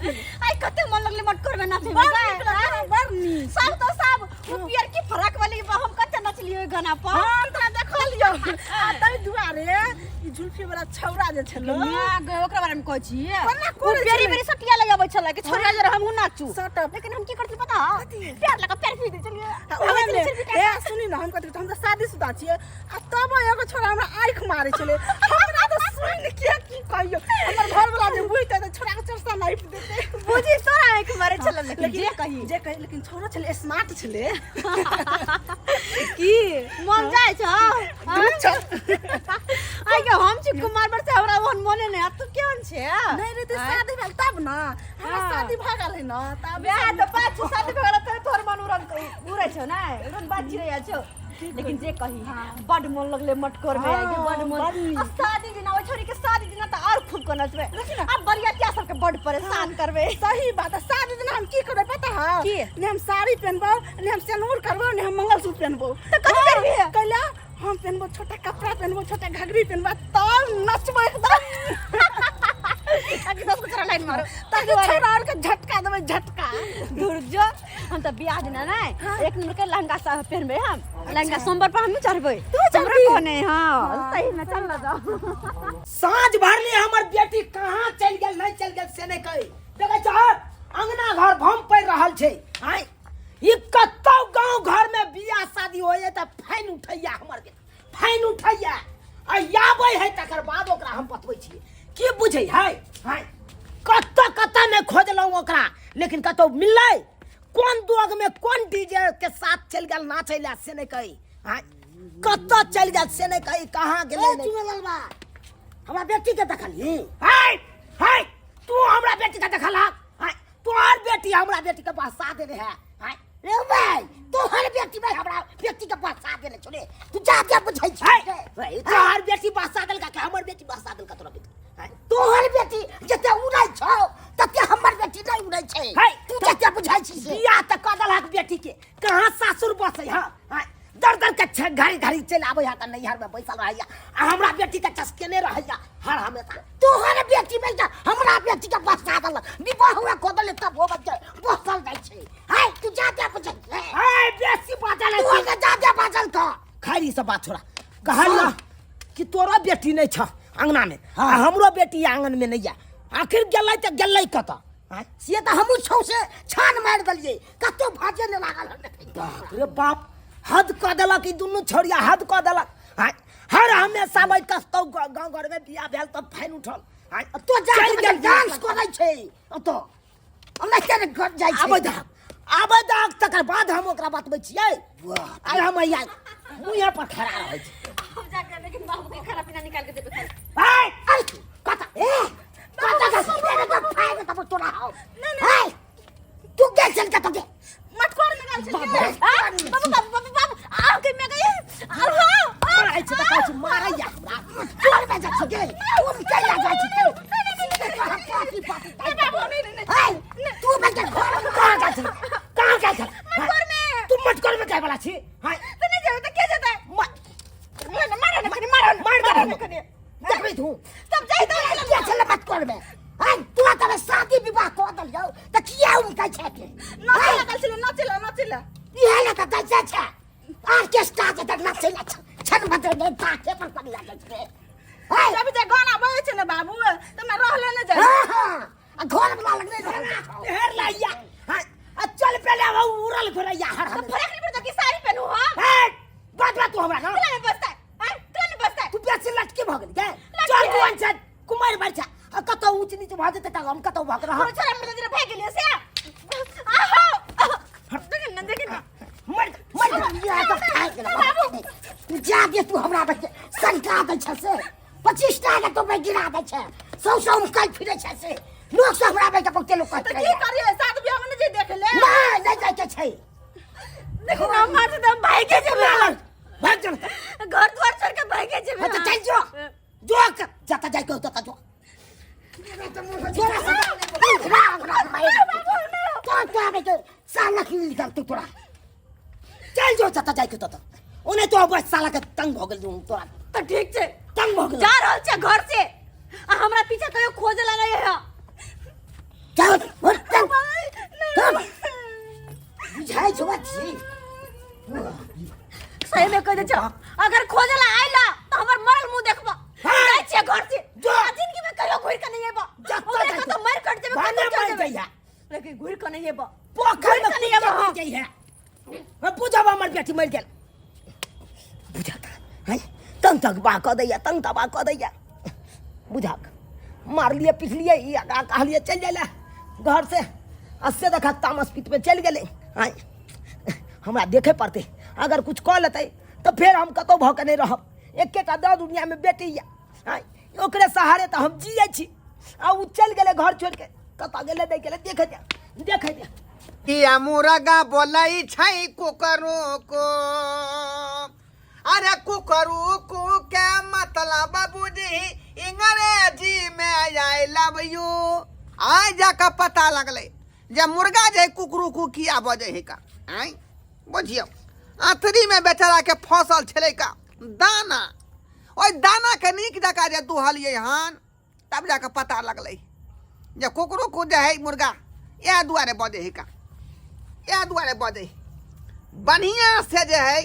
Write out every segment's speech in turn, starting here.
आई कते मन लगले मटकोर में नाचे में बड़ नीक लगलै, बड़ नीक। सब तो सब उ पियर की फराक वाली बा, हम कते नचलियो ओइ गाना पर। हम तोरा देखलियौ। आ ताहि दुआरे ई जुल्फी वाला छौड़ा जे छलो, ना गे, ओकरा बारे में कहै छी। कोना उ करै बेरी छलै? बेरी सटिया लग आबै छलै कि छोरिया जरा हमहूँ नाचू। सटप। लेकिन हम की करती पता? पैर लगा पैर पी दे चलिए। आ ओहे में, ए सुनी न, हम कहती हम तऽ शादीशुदा छियै आ तब एगो छोरा हमरा आँखि मारै छलै। हमरा तऽ सुनि के की कहियौ, हमर घरवला जे बुझतै तऽ छोरा के चरसा नापि देतै। बुझी तोरा आँखि मारै छलै, लेकिन जे कही जे कही, लेकिन छोरो छलै, स्मार्ट छलै। की मन जाइ छ? आइ के हम छी कुमार पर से हमरा ओहन मने नहि आ, तू केहन छे? नहि रे, तऽ शादी भेल तब न हमरा। शादी भऽ गेल है न तब। वएह तऽ बात छौ, शादी भऽ गेल तऽ तोहर मन उड़न उड़ै छौ ने, उड़न बात चिड़ैया छौ। लेकिन जे कही, बड मन लगले मटकोर में आइ के, बड मन। बड नीक। आ शादी दिना, ओइ छोरी के शादी दिना तऽ और खूब के नचबै। आ बरियातिया सबके बड परेशान करबै। सही बात है। शादी दिन हम की करबै पता है? की? ने हम साड़ी पहनबो, ने हम सिन्दूर करबो, ने हम मंगलसूत्र पहनबो। तऽ कथी करबी? कैला हम पहनबो छोटा कपड़ा, पहनबो छोटा घघरी पहनबो, तब नचबो एकदम। ताकि 10 को लाइन मारो। ताकि छोरा आर के झटका देबै, झटका। धुर जो, हम तऽ बियाह दिना नै एक नंबर के लहंगा सा पहनबै हम लहंगा। सोमवार पर हमहूँ चढ़बै। तू चढ़बी? हमरा कोने। हाँ, सही में चल ना जाओ। साँझ भरली, हमर बेटी कहाँ चलि गेल, नहि चलि गेल से नहि कही। देखै छह, अंगना घर भम पड़ि रहल छै। आँय, ई कतौ गाँव घर में बियाह शादी होइए तऽ फाइन उठैया हमर बेटी, फाइन उठैया आ आबै है, तकर बाद ओकरा हम बतबै छियै। की बुझै है? आँय, कतऽ कतऽ नहि खोजलहुँ ओकरा, लेकिन कतौ मिललै? कोन दोग में कोन डीजे के साथ चलि गेल नाचै लए से नहि कही। आँय, कतऽ चलि गेल से नहि कही, कहाँ गेलै नहि। चुनेलाल बा, हमरा बेटी के देखलही? हाय हाय, तू हमरा बेटी के देखलहक? हाय, तोहर बेटी हमरा बेटी के बहसा देने है। हाय। रे भाई, तोहर बेटी भाई हमरा बेटी के बहसा देने छौ रे। तू जा जा बुझै छी। हाय, तोहर बेटी बहसा देलका कि हमर बेटी बहसा देलका तोरा बेटी? हाय। तोहर बेटी जते उड़ै छौ तते हमर बेटी नहि उड़ै छै। हाय। तू जते बुझै छी से। बियाह तऽ कऽ देलहक बेटी के, कहाँ सासुर बसै हँ? हाय, दर दर के घड़ी घड़ी चलि आबै है तऽ नैहर में बैसल रहैया आ हमरा बेटी के चसकेने रहैया हर हमेशा। तोहर बेटी बेटा हमरा बेटी के बसा देलक, विवाह हुआ कऽ देले, तब होबे के बसल जाइ छै। हाय, तू जा जा बुझै छै। हाय, बेसी बाजल तू अगर जा जा बाजल कऽ। खैर, ई सब बात छोड़ा। कहलियऽ कि तोरो बेटी नहि छ अंगना में आ हमरो बेटी आंगन में नहीं है, आखिर गेलै तऽ गेलै कतऽ? आँय? से तऽ हमहूँ छौ से छान मारि देलियै, कतौ भाजे नहि लागल हन देखै। बाप रे बाप, हद कऽ देलक ई दुनू छौड़िया, हद कऽ देलक। आँय, हर हमेशा भाई कतौ गाँव घर में बियाह भेल तऽ फाइन उठल। आँय, तो जा चलि गेल। डांस करै छै ओतऽ, ओनाहिते ने घर जाइ छै। आबै दहक, आबै दहक, तकर बाद हम ओकरा बतबै छियै। आइ हम हैया मुँहे पर खड़ा रहै छी। हम जाके लेकिन बाबू के खाना पीना निकाल के देबै। आँय, अरे तू कतऽ, ए कतऽ के सीधे ने तऽ फाड़ि देबौ तोरा हम। ए, तू के चल कतऽ के? मटकोर में गेल छलियै। बाबू बाबू बाबू बाबू, आओ के में गई, आओ आओ। मारै छै तऽ कहै छी मारैया हमरा। तोर में जाइ छी गे, तू के जाइ छी तू? सीधे तोरा पापी पापी। बाबू, नहीं नहीं नहीं। ए, तू बच्चा घर में कहाँ जाइ छलै, कहाँ जाइ छलै? मटकोर में। तू मटकोर में जाय वाला छी? हाँ। तो नहीं जावे तो के जाता है? मार। मारो ना कनी, मारो ना। मार मारो दे। ना कनी। देखबै तू। सब जाई तो। के छलै मटकोर में? ए, तोरा तबे शादी विवाह कऽ देलियौ तऽ किया उनकै छै के? नाचे लगल छलै, नाचे ला, नाचे ला। इहे लए तऽ दै छै ऑर्केस्ट्रा जे तऽ नाचै ला छन बदल दे ताके पर पगला जाइ छै। ए, जब जे गाना बजै छै ने बाबू, तऽ हमरा रहले नहि जाइ। हाँ हाँ, आ घर वाला लगले रहला छौ। हेर लाइया। हाँ, आ चल पहले अब उड़ल घुरैया हर तो हमेशा। फरक नहीं पड़ता कि साड़ी पहनू हम। हे, बात बात तू हमरा ना। तोरा नहीं बसता है, हैं? तोरा नहीं बसता है। तू बेसी लटके भऽ गेल गे। लटके चल है। कुआन छै, कुमारि बारि छै। आ कतौ ऊँच नीच भऽ जेतै तऽ हम कतौ भऽ रहब। तोरा छोरा में तो भाग गेलियै से। आहो। देखिन ना, देखिन ना। मर मर। इएह तऽ खाइ गेल बाबू। तू जा दे, तू हमरा बच्चे सनका दै छै से 25 टा के तो गिरा दै छै, सौ सौ उमकल फिरै छै से लोक सब हमरा बेटा बहुते लोक तऽ कहै। की करियै, सात बियाह में नहि जे देख ले? नहि, नहि जाइके छै। देखिन ना, मार दे, हम भागे जेबै। भाग चल। घर द्वार छोड़ के भागे जेबै। हाँ, तऽ चलि जो, जो जतऽ जाइके हो ततऽ जो। तोरा से राम राम माय तो तो बेटे साला की निकल तू तोरा। चल जो जतऽ जाइके ततऽ। ओने तो बस साला के तंग भऽ गेल तोरा। तऽ ठीक छै। तंग भऽ गेल। जा रहल छै घर से आ हमरा पीछा कहियो खोजला नहीं है। चल। छी। सही में कह दे छौ, अगर खोजला आइला तो हमर मरल मुंह देखबो। हाँ। जाइ छियै घर से। जो। आ जिंदगी में कहियो घुरि के नहीं एबो। जतऽ हमरा जाइ कतौ मरि कट जेबे, भने कतौ चल मरि जेबे। जइहे। लेकिन घुरि के नहीं एबो। पोखर में घुरि के नहीं एबो। कूद के जइहे। हम बुझब हमर बेटी मरि गेल बुझत है तंग तक बा कऽ दैया तंग तबाह कऽ दैया बुझक मारलिए पिटलिए ई आगा कहलिए चलि जाइ लए घर से आ से देखा तामस पीत में चलि गेलै आँय हमरा देखे पड़तै अगर कुछ कऽ लेतै तऽ फेर हम कतहु भऽ कऽ नहि रहब एकेटा दऽ दुनियामे बेटी यऽ आँय ओकरे सहारे तऽ हम जियै छी आ ओ चलि गेलै घर छोड़ि कऽ कतऽ गेलै नहि गेलै देखै दे देखै दे। किया मुर्गा बोलै छै कुकरू को, अरे कुकरू कु के मतलब बुझी अंग्रेजी में I love you. आइ जाके पता लगलै जे मुर्गा जे कुकरू कु किया बजै है का। आँय बुझियौ अथरी में बेचारा के फसल छलै का दाना, ओहि दाना के नीक जकाँ जे दुहलियै हन तब जाके पता लगलै जे कुकरू कु जे है मुर्गा इएह दुआरे बजै है का, इएह दुआरे बजै। बढ़िआँ से जे है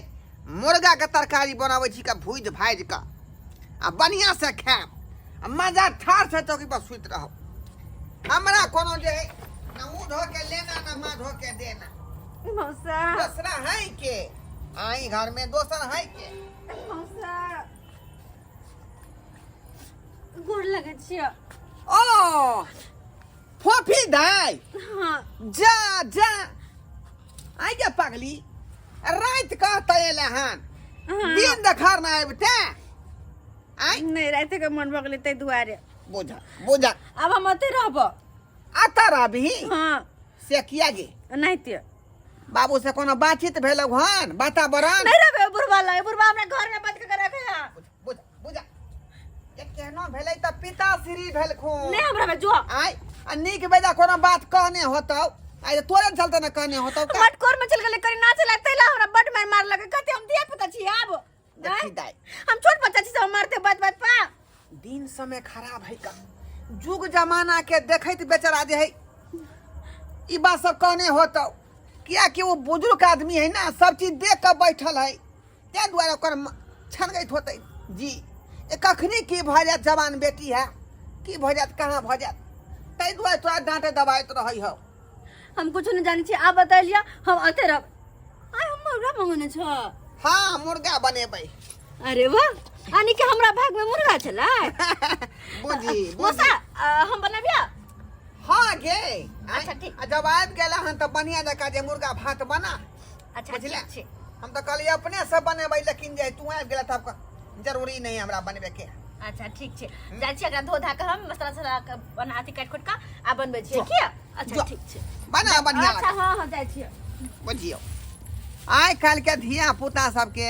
मुर्गाके तरकारी बनाबै छी का भूजि भाजि कऽ आ बढ़िआँ से खायब आ मजा ठाढ़ से चौकी पर सुति रहब। हमरा कोनो जे है न ऊ धो के लेना न माँ धो के देना। मौसा दोसरा है के आई घर में दोसर है के। मौसा गोर लगै छियै। ओ फोफी दाई। हाँ। जा जा आई गे पगली रात कहते एले हन। हाँ। दिन देखार ना आबते आई। नहीं रात के मन भऽ गेलै ताहि दुआरे। बुझा बुझा आब हम ओतै रहबो। आता रहबही? हाँ। से किया गे? एनाहिते। बाबू से कोनो बातचीत भेल हन वातावरण? नहीं रहबे बुढ़वा लग, बुढ़वा हमरा घर में बंद के रखे है। बुझ बुझ ये केहनो भेलै त पिताश्री भेलखुन। नहीं हमरा में जो आय आ नीक बेजा कोनो बात कहने होतौ आय तोरे चलते न कहने होतौ का? मटकोर में चल गेलै करी नाचे ला तैला हमरा बड मार मार लगे कते हम धिया पुता छी आब। देखी दाइ। हम छोट बच्चा छी सब मारते बात बात पा। दिन समय खराब है का, जुग जमाना के देखैत बेचारा जे है ई बात सब कहने होतौ किया कि वो बुजुर्ग आदमी है ना, सब चीज देख के बैठल है ताहि दुआरे ओकर छनगैत होतै जी ए कखनी की भऽ जायत, जवान बेटी है की भऽ जायत कहाँ भऽ जायत, ताहि दुआरे तोरा डाँटे दबाइत रहै हौ। हम कुछ नहीं जानै छी, आप बता लिया हम अते रहब। आइ हम मुर्गा मंगने छ। हाँ मुर्गा बनेबै। अरे वाह, आनी के हमरा भाग में मुर्गा छलै। बुझी, बुझी। मौसा, हम बनाबिया? हाँ गे। अच्छा, ठीक। आ जब आबि गेला हन तऽ बढ़िया जकाँ जे मुर्गा भात बना। अच्छा, बुझले? ठीक छै। हम तऽ कहलियै अपने से बनेबै, लेकिन जे तू आबि गेला तब जरूरी नहीं हमरा बनबे के। अच्छा ठीक छै, जाइ छी एकरा धो धा के हम मसाला सला के बना अथी काटि खोटि के आ बनबै छियै की? अच्छा जो। ठीक छै, बना बढ़िया। अच्छा हाँ हाँ जाइ छियै। बुझियौ आइ काल्हि के धिया पुता सबके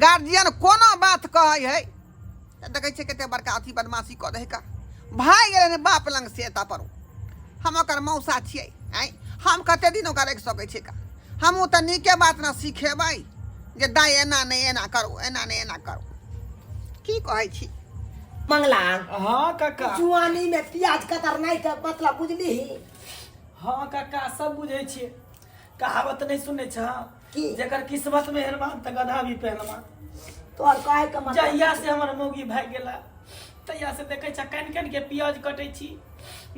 गार्जियन कोनो बात कहै है तऽ देखै छियै कते बड़का अथी बदमाशी कऽ दै है का। भागि गेलै ने बाप लग से एतऽ पर हम ओकर मौसा छियै। आँय हम कते दिन ओकरा राखि सकै छियै का? हमहूँ तऽ नीके बात ने सिखेबै जे दाइ एना नहि एना करू, एना नहि एना करू। की कहै छी मंगला? हाँ काका। जुआनी में प्याज कतरनाइ के मतलब बुझली? हाँ काका सब बुझै छियै। कहावत नहीं सुनै छ की? जेकर किस्मत में हेलमान तऽ गधा भी पहलवान। तोहर कहै के मतलब? जहिया से हमर मौगी भागि गेला तहिया से देखै छ कनि कनि के प्याज कटै छी,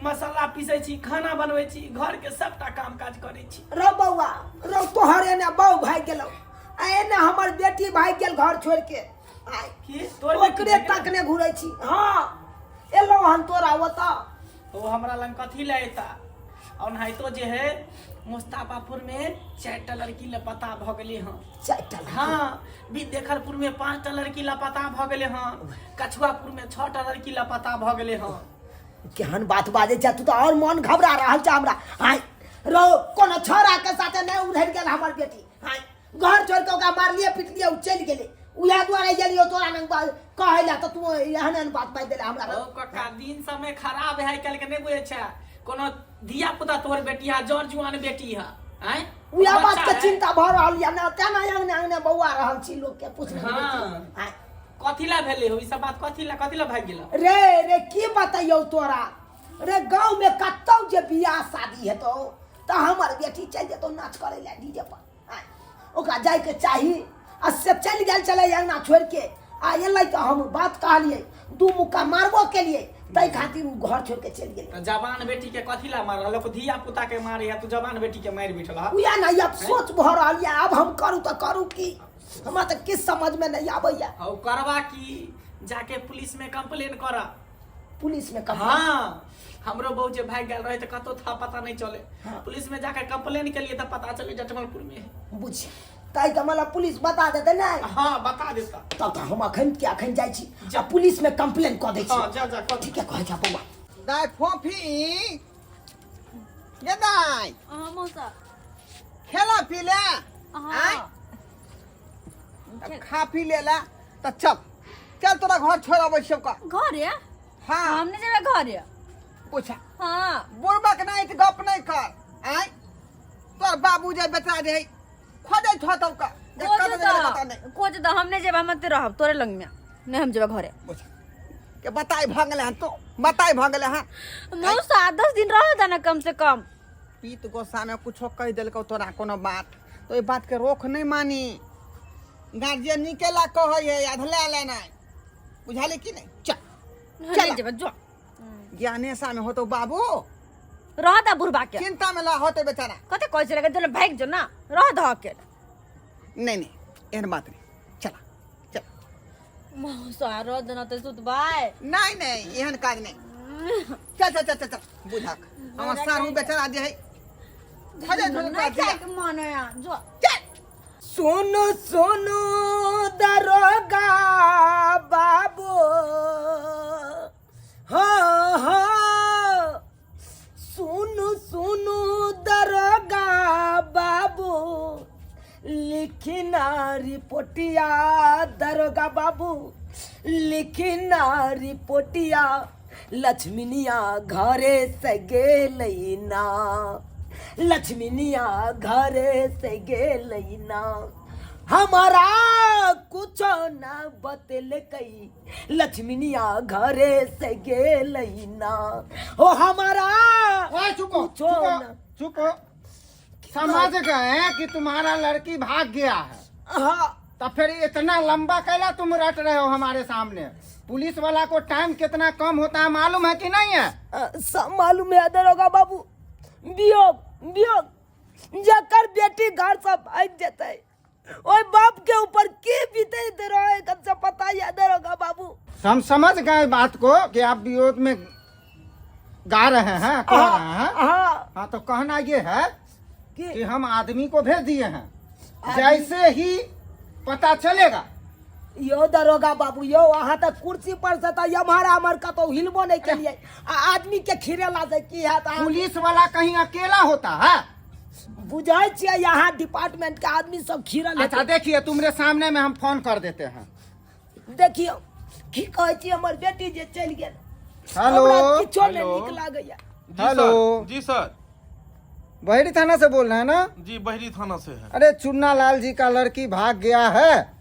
मसाला पीसै छी, खाना बनबै छी, घर के सबटा काम काज करै छी। रौ बौआ रौ, तोहर एने बौ भागि गेलौ आ एने हमर बेटी भागि गेल घर छोड़ि के। आइ की तोर बेटी ओकरे भागि गेलौ? तकने घुरै छी। हाँ एलौ हन तोरा ओतऽ। ओ हमरा लग कथी लए एता? ओनाहितो जे है मुस्ताफापुर में 4टा लड़की लापता भऽ गेलै हँ। 4टा लड़की? हाँ, विद्याखरपुर में 5टा लड़की लापता भऽ गेलै हँ, कछुआपुर में 6टा लड़की लापता भऽ गेलै हँ। केहन बात बाजै छै तू, तऽ आओर मन घबरा रहल छै हमरा। आँय रौ, कोनो छौड़ा के साथे नहि उधरि गेल हमर बेटी। आँय घर छोड़ि कऽ ओकरा मारलियै पिटलियै, ओ चलि गेलै, उएह दुआरे गेलियौ तोरा लग कहै लए तऽ तू एहन एहन बात बाजि देले हमरा। ओ कक्का दिन समय खराब है आइ काल्हि के, नहीं बुझै छै कोनो धिया पुता तोहर बेटी है, जर जुआन बेटी है। आँय उएह बात बच्चा के है। चिंता भऽ रहल यऽ ने, तेना अंगने अंगने बौआ रहल छी लोक के पूछ। हाँ। आँय कथी ला भेलै हो ई सब बात, कथी ला कथी ला भागि गेल रे? रे की बतैयौ तोरा रे, गाँव में कतौ जे बियाह शादी हेतौ तऽ हमर बेटी चलि जेतौ नाच करै लए डीजे पर। आँय ओकरा जाइके चाही आ से चलि गेल छलै अंगना छोड़ि के आ एलै तऽ हम बात कहलियै दू मुक्का मारबो केलियै ताहि खातिर ओ घर छोड़ि के चलि गेलै। तऽ जवान बेटी के कथी ला मारल? लोक धिया पुता के मारे है, तू जवान बेटी के मारि बैठल ह। उएह ने आब सोच भऽ रहल यऽ, आब हम करू तऽ करू की, हमरा तऽ किछु समझमे नहि आबैया। हौ करबा की, जाके पुलिस में कंप्लेन कर। पुलिस में कंप्लेन? हाँ, हमरो बहू जे भागि गेल रहे तऽ कतौ था पता नहीं चले। पुलिस में जाके कंप्लेन के लिए तऽ पता चले जटमलपुर में है। बुझ ताहि के मतलब पुलिस बता देते नहीं? हाँ बता देता। तब तऽ हम अखन के अखन जाइ छी आ पुलिस में कंप्लेन कऽ दै छी। हाँ जा जा कर। ठीके कहै छा बौआ। दाय फोफी ये दाय। हाँ मौसा। खेला पी ले? हाँ। आँय? अब खा पी ले ला तऽ चल चल तोरा घर छोड़ अबै छियौ का। घरे? हाँ। हम नहीं जेबै घरे। पूछा। हाँ। बुढ़बक नहीं तऽ गप नहीं कर। आँय तोर बाबू जे बेटा जे है खोजै छौ तब का। जे खोज कतऽ गेलै पता तऽ नहि। खोज तऽ हम नहीं जेबै, हम एते रहब तोरे लग में, नहीं हम जेबै घरे। पूछा के बताई भऽ गेलै हन, तो बताई भऽ गेलै हन। मौसा 10 दिन रह जा ना कम से कम। पीत गोस्सा में कुछो कहि देलकौ तोरा कोनो बात तो ओहि बात के रोक नहीं मानी। गार्जियन निकेला कहै है अधला लेनाइ, बुझाली कि नहीं? चल नहीं चल। जेबै जो। ज्ञानेशा में होतो बाबू। रह दा बुढ़बा के। चिंता में ला होते बेचारा। कते कहै छलै कि भागि जो ना, रह दह के। नहीं नहीं एहन बात नहीं, चला चल। मौसा रह देना ते सुतबै। नहीं नहीं एहन काज नहीं, चल चल चल चल चल बुझक हमर सारू बेचारा जे है खोजै छौ नहीं गार्जियन। जाइके मन है जो। चल। सुनो सुनो दरोगा बाबू, हो हो सुनो सुनो दरोगा बाबू, लिखना रिपोर्टिया दरोगा बाबू, लिखना रिपोर्टिया, लक्ष्मीनिया घरे से गेलै ना, लक्ष्मीनिया घरे से गेलै ना, हमारा कुछो ना बतलकै, लक्ष्मीनिया घरे से गेलै ना, ओ हमारा ओए चुप हो, कुछो चुप हो, ना। चुप हो। समझ गए कि तुम्हारा लड़की भाग गया है। हाँ। तो फिर इतना लंबा कैला तुम रट रहे हो हमारे सामने? पुलिस वाला को टाइम कितना कम होता है मालूम है कि नहीं है? सब मालूम है दरोगा बाबू। वियोग वियोग जकर बेटी घर से भाग जेतै ओए बाप के ऊपर की बीते रहे कब से पता है दरोगा बाबू। हम समझ गए बात को कि आप विरोध में गा रहे हैं, कह रहे हैं। हाँ। हाँ तो कहना ये है कि कि हम आदमी को भेज दिए हैं, जैसे ही पता चलेगा। यो दरोगा बाबू यो अहाँ तक कुर्सी पर से तो हमारा अमर कतौ हिलबो नहीं के लिए आ आदमी के खिरेला से की है तो पुलिस वाला कहीं अकेला होता है? बुझाई छियै यहाँ डिपार्टमेंट के आदमी सब खिरल अच्छा देखिए तुम्हारे सामने में हम फोन कर देते हैं। देखियो की कहै छी हमर बेटी जे चलि गेल। हेलो। हमरा किछो नहि हेलो। नीक लागैया। जी हेलो। सर, जी सर। बहरी थाना से बोल रहे हैं ना? जी बहरी थाना से है। अरे चुन्ना लाल जी का लड़की भाग गया है।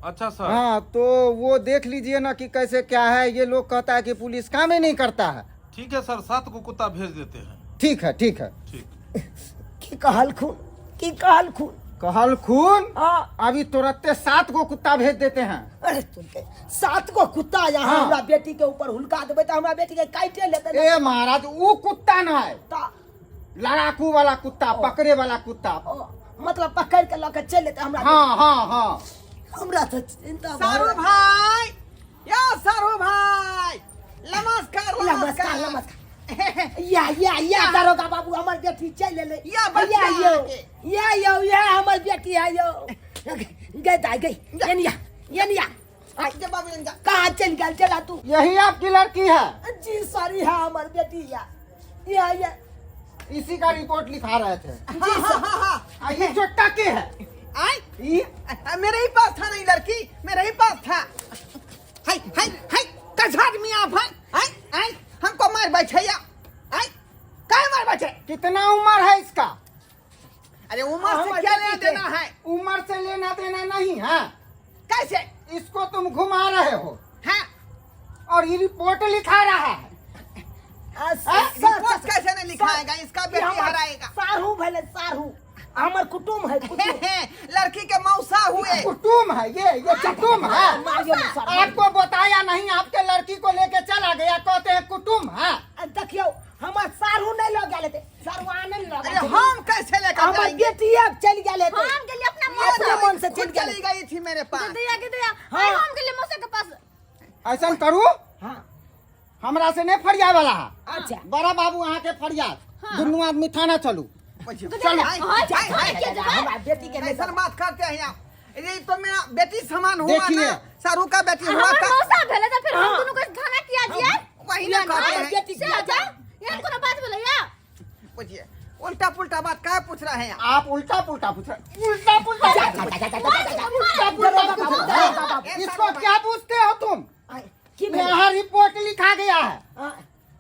अच्छा सर। हाँ तो वो देख लीजिए ना कि कैसे क्या है, ये लोग कहता है कि पुलिस काम ही नहीं करता है। ठीक है सर, 7 को कुत्ता भेज देते हैं। ठीक है ठीक है। ठीक। की कहलखुन, की कहलखुन? कहलखुन हाँ। अभी तुरंते 7 गो कुत्ता भेज देते हैं। अरे तुमके 7 गो कुत्ता यहाँ हाँ। हमरा बेटी के ऊपर हुलका देबै तऽ हमरा बेटी के काटे लेतै। ए महाराज वो कुत्ता ना है, ता लड़ाकू वाला कुत्ता, पकड़े वाला कुत्ता। ओ, मतलब पकड़ के लऽ के चलि लेतै हमरा। हाँ हाँ हाँ। हमरा तऽ चिंता भऽ सारू रहल। भाई, यो सारू भाई, नमस्कार नमस्कार नमस्कार। या या या दरोगा बाबू हमर बेटी चलि एलै। या बच्चा या यौ, के। या यौ, या हमर बेटी है यौ। गई दाई गई, एनिया एनिया। जे बाबू एनिया। कहाँ चलि गेल चला तू? यही आपकी लड़की है? जी सॉरी, है हमर बेटी। या या या इसी का रिपोर्ट लिखा रहे थे। जी सर। हाँ, हाँ। आ, ये चोट्टा के है? आय? ये? मेरे ही पास था ना ये लड़की, मेरे ही पास था। हाय हाय हाय, कैसा आदमी आप हैं? आय आय, हमको मार बैठे या? आय, काहे मार बैठे? कितना उम्र है इसका? अरे उम्र से हमारे क्या लेना बेटी के। देना है? उम्र से लेना देना नहीं है। कैसे? इसको तुम घुमा रहे हो। हाँ। और ये रिपोर्ट लिखा रहा है। आ, सर, रिपोर्ट सर, कैसे नहीं लिखाएगा? सर, इसका ये बेटी हमर हराएगा। सारू भले सारू। हमर कुटुम है कुटुम। लड़की के मौसा हुए। कुटुम है ये कुटुम है। Mario sir. आपको बताया नहीं, आपके लड़की को लेके चला गया, कहते हैं कुटुम है। देखियो हमर सारू नहीं लग गेल हेतै, सारू आने नहीं लग अरे गेल। हम कैसे लेकर हमर जाएंगे? बेटी अब चलि गेल हेतै। हम गेलियै अपना मौसा। अपना मन से खुद चलि गेल। चली गई थी मेरे पास। दीदिया के दीदिया, हाँ। आइ हम गेलियै मौसा के पास। ऐसा करू, हाँ। हमरा से नहीं फरिया वाला है। अच्छा। बड़ा बाबू अहाँ के फरिया, दुनू आदमी थाना चलू। चलो। हाँ, हाय, हाय, के जेबै? हमरा बेटी के नहीं। ऐसा बात करते हैं आप? ये तो मेरा बेटी समान हुआ देखिए। ना, सारू का बेटी हुआ हमर था। मौसा भेलै तऽ फेर हम दुनू के थाना किया जियै? वही ना कहते हैं। बेटी से जा, एहन कोनो बात भेलै या? पूछिए, उल्टा पुल्टा बात क्या पूछ रहे हैं आप? आप उल्टा पुल्टा पूछ रहे, उल्टा पुल्टा उल्टा पुल्टा पूछ रहे हो। इसको क्या पूछते हो तुम? की भेलै? यहाँ रिपोर्ट लिखा गया है, हाँ।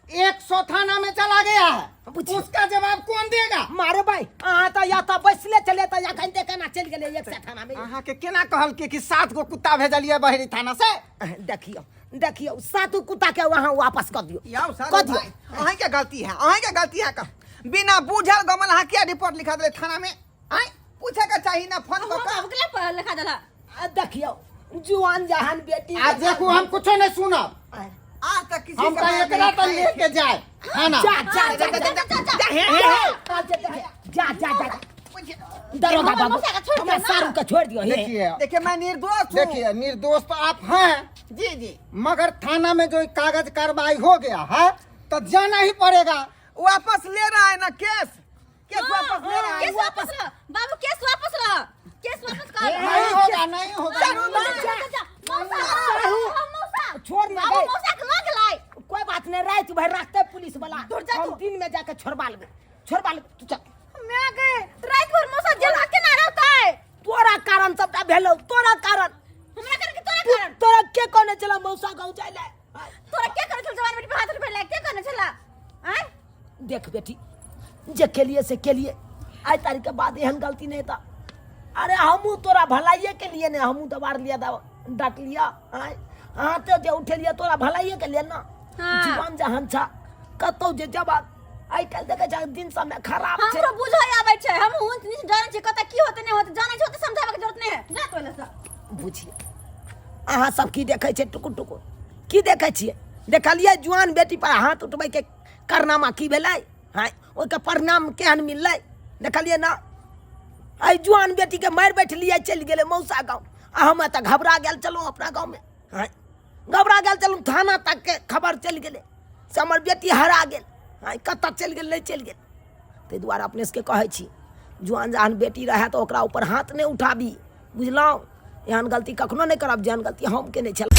100 थाना में चला गया है, पूछिए। उसका जवाब कौन देगा? मारे भाई, अहाँ तऽ या तऽ बैसले छलियै तऽ एखन ते केना चलि गेलै एक सए थाना में? अहाँ के केना कहल के कि 7 गो कुत्ता भेजलिए बहरी थाना से? देखियौ देखियौ, सातू कुत्ता के वहाँ वापस कऽ दियौ। याओ सारू कऽ दियौ। भाई, अहीं के गलती है, अहीं के गलती है। का बिना बूझल गमल अहाँ क्या रिपोर्ट लिखा दिले थाना में? आय पूछे के चाहिए ना फोन हम कऽ के। बाबू के लिए लिखा देला। आ, देखियौ जुआन जहान बेटी। आ देखू, हम कुछो नहीं सुनब। आज तक किसी हम के तो बारे में एकरा तो नहीं लेके जाए थाना। जा जा जा जा जा, जा, हे, हे, हे। जा जा जा जा दरोगा हमर बाबू, मौसा के छोड़ हमरा दियौ ना। सारू के छोड़ दियौ। हे देखिए देखिए, मैं निर्दोष हूँ। देखिए, निर्दोष तो आप हैं। जी जी। मगर थाना में जो कागज कार्रवाई हो गया है तो जाना ही पड़ेगा। वापस ले रहा है ना केस, केस वापस ले रहा है। केस वापस रह बाबू, केस वापस रह, केस वापस कर। नहीं होगा, नहीं होगा। मौसा, मौसा, मौसा छोड़ ना बाबू गए। मौसा के लग लाई। कोई बात नहीं, रात भर रखते पुलिस वाला, दूर जा हम तू। दिन में जाके छोड़वा लेबै, छोड़वा लेबै। तू चल। मैं गए रात भर मौसा जेल में केना रहतै? तोरा कारण सबटा भेलौ, तोरा कारण। हमरा कारण कि तोरा तू कारण? तोरा के कहने छला मौसा गाँव जाय ले? तोरा के कहने छल जवान बेटी पे हाथ उठबै ले? के कहने छला? आँय? देख बेटी, जे केलिए से केलिए, आइ तारीख के बाद एहन गलती नहीं था। अरे हमहूँ तोरा भलाइए के लिए ने हमहूँ दबार लिया, डांट लिया। आँय हाथे जे उठेलिए तोरा भलाइए के लिए ना। हाँ। जीवन जहान छा कतौ जे जवाब आइ काल्हि देखै छा दिन समय खराब छै। हमरो बुझै आबै छै, हम ऊंच नीच जानै छी, कतऽ की होतै नहि होतै जानै छी, ओते समझाबै के जरूरत नहि है। जा तोले से। बुझिए अहाँ सब की देखै छै टुकुर टुकुर की देखै छियै? देखलियै जुआन बेटी पर हाथ उठबैके कारनामा की भेलै? हाँ, ओहिके परिणाम केहन मिललै देखलियै ना? एहि जुआन बेटीके मारि बैठलियै, चलि गेलै मौसा गाँव, आ हम एतऽ घबरा गेल छलहुँ अपना गाँवमे। हाँ, घबरा गेल छलहुँ, थाना तकके खबर चलि गेलै से हमर बेटी हरा गेल। हाँ, कतऽ चलि गेल नहि चलि गेल। ताहि दुआरे अपने सबके कहै छी, जुआन जहान बेटी रहए तऽ ओकरा ऊपर हाथ नहि उठाबी, बुझलहुँ? एहन गलती कखनो नहि करब जेहन गलती हम केने छलहुँ।